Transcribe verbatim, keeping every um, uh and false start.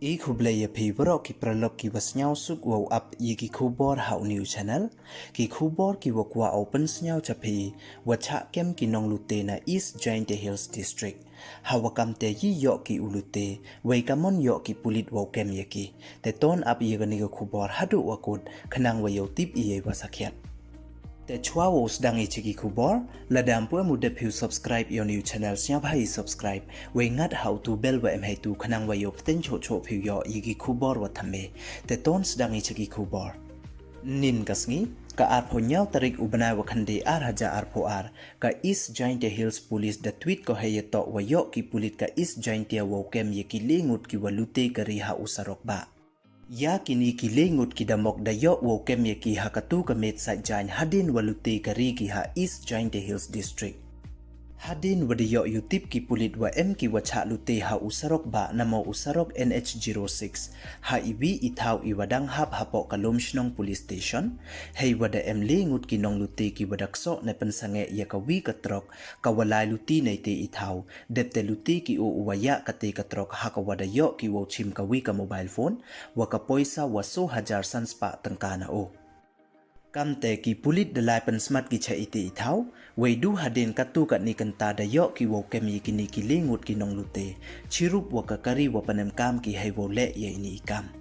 I khublei ya phi waroh ki paralok ki wa sniawsuk wow ap ya ki khubor ha u new channel. Ki khubor ki wa kwah u pynsniaw cha phi, wa chah kem ki nonglute na East Jaintia Hills District. Ha wa kam te yi yoh ki u lute, wei kamon yoh ki pulit wow kem ya ki. Te ton ap ya kani ka khubor haduh wa kut, khnang wa yow tip i ya wa sakhiat. Te chwa wow sdang i cha ki khubor, lada em pu em u dep phi u subscribe ya u new channel, sniawbha i subscribe, wei ngat ha u tu bell wa em heitu khnang wa yow pteng choh choh phi u yoh ya ki khubor wa thymme. Te ton sdang i cha ki khubor. Nin ka sngi, ka arphaw nyaw tarik u bnai wa khyndai ar hajar arphaw ar, ka East Jaintia Hills Police da tweet ko hei ya toh wa yoh ki pulit ka East Jaintia wow kem ya ki le ngut ki wa lute ka ri ha u sarok ba. Ya kini ki le ngut ki damok da yoh wow kem ya ki ha katu ka miet Saitjaiñ hadien wa lute ka ri ki ha East Jaintia Hills District. Hadien wa da yoh yutip ki pulit wa em ki wa chah lute ha u sarok ba namo u sarok N H zero six, ha i wi i thaw i wa dang hap hapoh ka Lumshnong Police Station, hei wa da em le ngut ki nonglute ki wa da ksoh ne pynsangeh ya ka wi ka trok, ka wa lai lute nei te i thaw, dep te lute ki u u wa yah kate ka trok ha ka wa da yoh ki wow chim ka wi ka mobile phone, wa ka poisa wa soo hajar san spah tyngka na u. Kam te ki pulit da lai pynsmat ki cha i te i thaw, wei du hadien katu katni kynta da yoh ki wow kem ya kini ki le ngut ki nonglute, chirup wa ka kari wa pynemkam ki hei wow leh ya ini i kam.